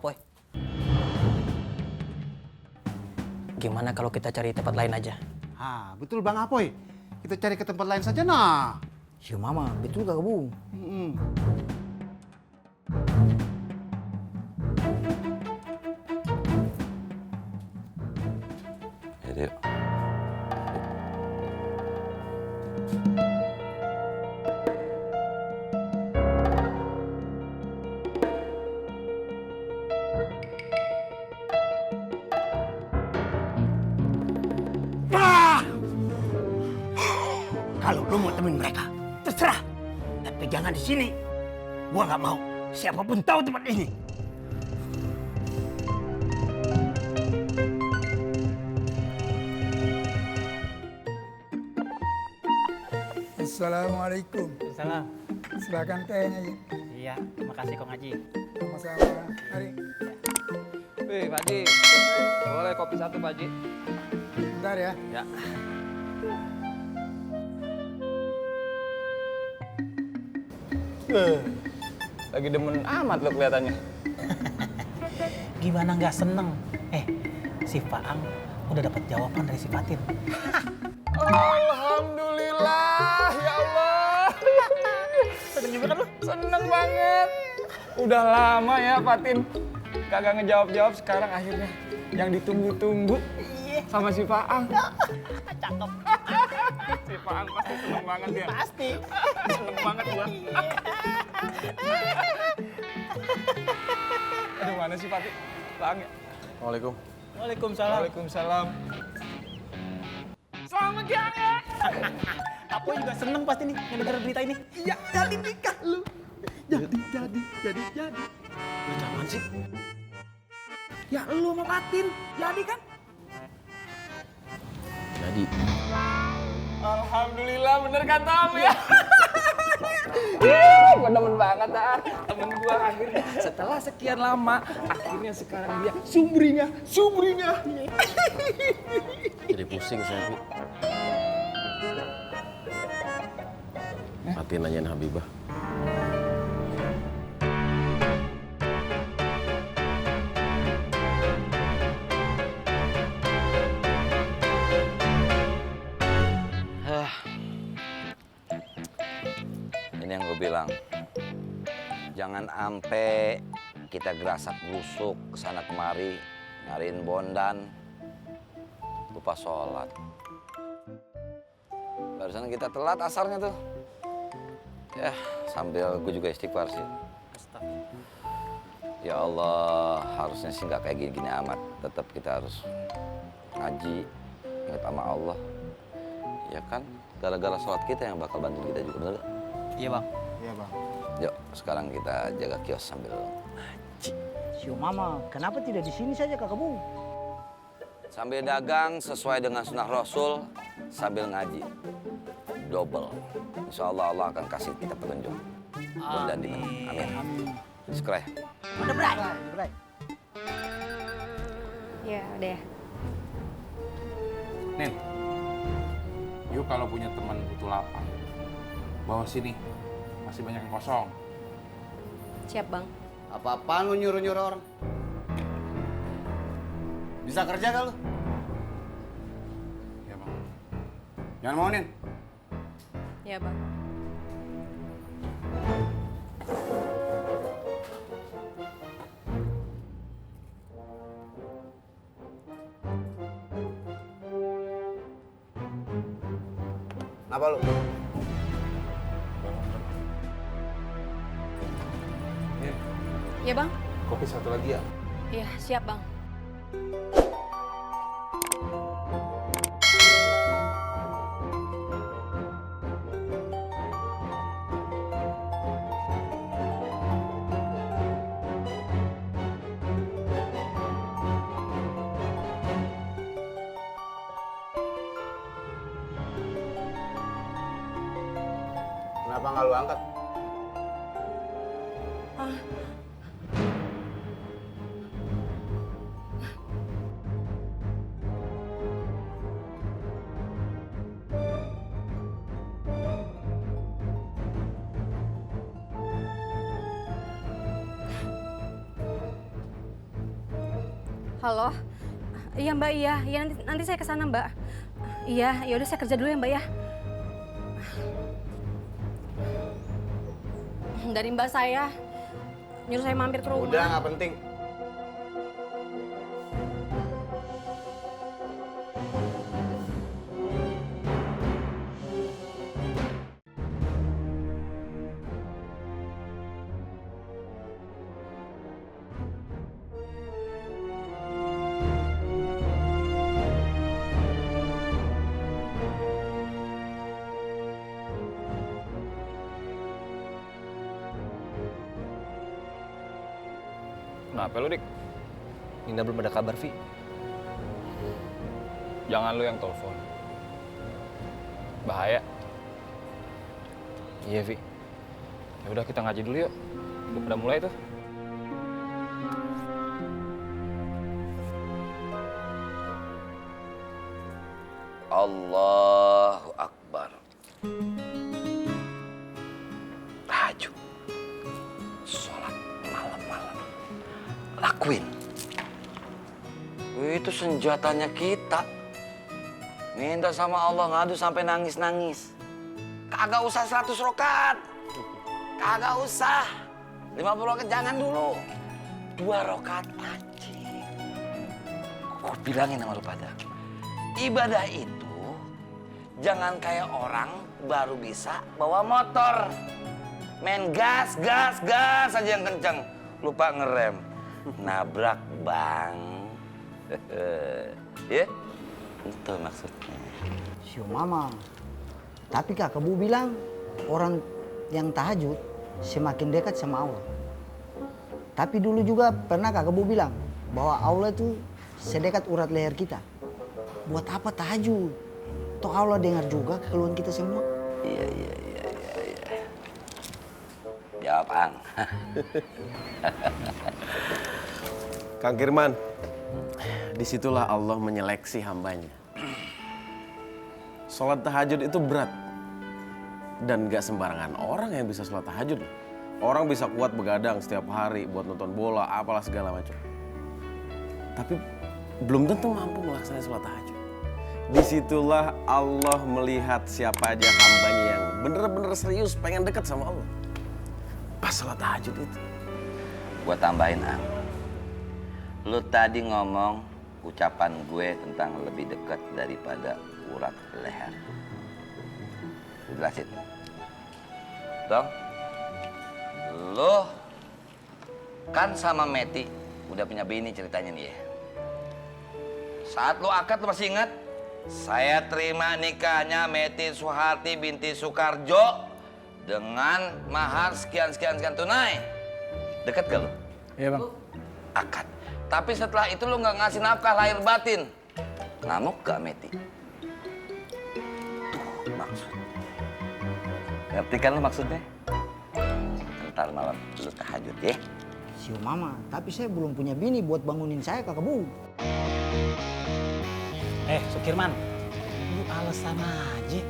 Apoy. Gimana kalau kita cari tempat lain aja? Betul Bang Apoy. Kita cari ke tempat lain saja nah. Si Mama, betul kagak Bung? Jadi, Kalau lu mau temuin mereka, terserah. Tapi jangan di sini. Gua nggak mau siapapun tahu tempat ini. Assalamualaikum. Salam. Silakan tehnya ya. Iya, makasih Kong Haji. Sama-sama. Mari. Wih, Pak Haji. Boleh kopi satu, Pak Haji? Bentar ya. Ya. Lagi demen amat lo kelihatannya. Gimana nggak seneng? Si Faang udah dapat jawaban dari si Fatin. Alhamdulillah, ya Allah. Seneng juga kan lu? Seneng banget. Udah lama ya, Fatin. Kagak ngejawab-jawab, sekarang akhirnya yang ditunggu-tunggu sama si Faang. Cakep. Si Faang pasti seneng banget ya. Pasti. Seneng banget gua. Aduh, mana sih Fatih? Faang ya? Assalamualaikum. Waalaikumsalam. Waalaikumsalam. Selamat ya. Apoy juga seneng pasti nih ngedenger berita ini. Iya, jadi nikah lu. Jadi. Lu caman sih? Ya lu mau Fatin, jadi kan? Jadi, Alhamdulillah bener kata Om ya. Gua demen banget dah. Temen gua akhirnya setelah sekian lama, akhirnya sekarang dia sumringah. jadi pusing saya, Pi. Hati nanyain Habibah. Ini yang gue bilang, jangan ampe kita gerasak gerusuk kesana kemari nyariin bondan, lupa sholat. Barusan kita telat asarnya tuh. Ya, sambil gue juga istighfar sih. Ya Allah, harusnya sih nggak kayak gini-gini amat. Tetap kita harus ngaji, ingat sama Allah. Ya kan, gara-gara sholat kita yang bakal bantu kita juga, bener gak? Iya bang. Iya Bang. Yuk, sekarang kita jaga kios sambil ngaji. Si Mama, kenapa tidak di sini saja kakak Bung? Sambil dagang sesuai dengan sunnah Rasul, sambil ngaji. Double. Insya Allah Allah akan kasih kita petunjuk. Dan di mana? Amin. Sekreh. Udah berai. Ya, udah ya. Nin, yuk kalau punya teman butuh lapang, bawa sini. Masih banyak yang kosong. Siap, Bang. Apa-apaan lu nyuruh-nyuruh orang? Bisa kerja gak lu? Ya, Bang. Jangan mau Nin. Ya, Bang. Kenapa lu? Nin, Ya, Bang. kopi satu lagi ya? Iya, siap, Bang. Kenapa nggak lu angkat? Halo. Iya Mbak, iya. Iya nanti saya ke sana Mbak. Iya, ya udah saya kerja dulu ya Mbak ya. Dari Mbak saya nyuruh saya mampir ke rumah. Udah, nggak penting. Kenapa lu, Dik? Nina belum ada kabar, Vi. Jangan lu yang telepon. Bahaya. Iya, Vi. Ya udah kita ngaji dulu yuk. Udah mulai tuh. Allahu Akbar. Tahajud. Sholat malam-malam. Lakuin. Itu senjatanya kita. Minta sama Allah ngadu sampai nangis-nangis. Kagak usah 100 rakaat. Kagak usah. 50 rakaat jangan dulu. 2 rakaat aja. Gue bilangin sama lu pada. Ibadah itu jangan kayak orang baru bisa bawa motor. Main gas aja yang kencang. Lupa ngerem. Nabrak bang. Ya? Itu maksudnya. Sio mama. Tapi kakak Bu bilang orang yang tahajud semakin dekat sama Allah. Tapi dulu juga pernah kakak Bu bilang bahwa Allah itu sedekat urat leher kita. Buat apa tahajud? Toh Allah dengar juga keluhan kita semua. Iya. Jawab, Ang. Kang Kirman, disitulah Allah menyeleksi hambanya. Sholat tahajud itu berat. Dan gak sembarangan orang yang bisa sholat tahajud. Orang bisa kuat begadang setiap hari buat nonton bola, apalah segala macam. Tapi belum tentu mampu melaksanakan sholat tahajud. Disitulah Allah melihat siapa aja hambanya yang bener-bener serius pengen deket sama Allah. Pas sholat tahajud itu. Gua tambahin, Ang. Lu tadi ngomong ucapan gue tentang lebih dekat daripada urat leher. Lu jelasin. Dong, lu kan sama Meti udah punya bini ceritanya nih ya. Saat lu akad lu masih ingat? Saya terima nikahnya Meti Suharti binti Soekarjo dengan mahar sekian tunai. Dekat gak lu? Iya bang. Akad. Tapi setelah itu lu nggak ngasih nafkah lahir batin. Ngamuk gak Meti? Tuh maksudnya. Ngerti kan lu maksudnya? Ntar malam lu tahajud ya. Sio mama, tapi saya belum punya bini buat bangunin saya kakak Bu. Sukirman, lu alasan aja.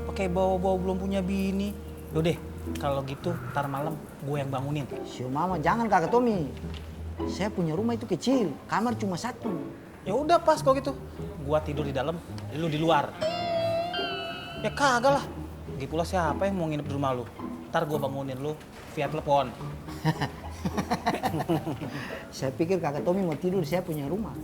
Pakai bawa-bawa belum punya bini. Udah deh, kalau gitu ntar malam gue yang bangunin. Sio mama, jangan kakak Tommy. Saya punya rumah itu kecil, kamar cuma 1. Ya udah pas kalau gitu. Gua tidur di dalam, lu di luar. Ya kagak lah. Lagi pula siapa yang mau nginep di rumah lu? Ntar gua bangunin lu via telepon. Saya pikir kakak Tommy mau tidur, saya punya rumah.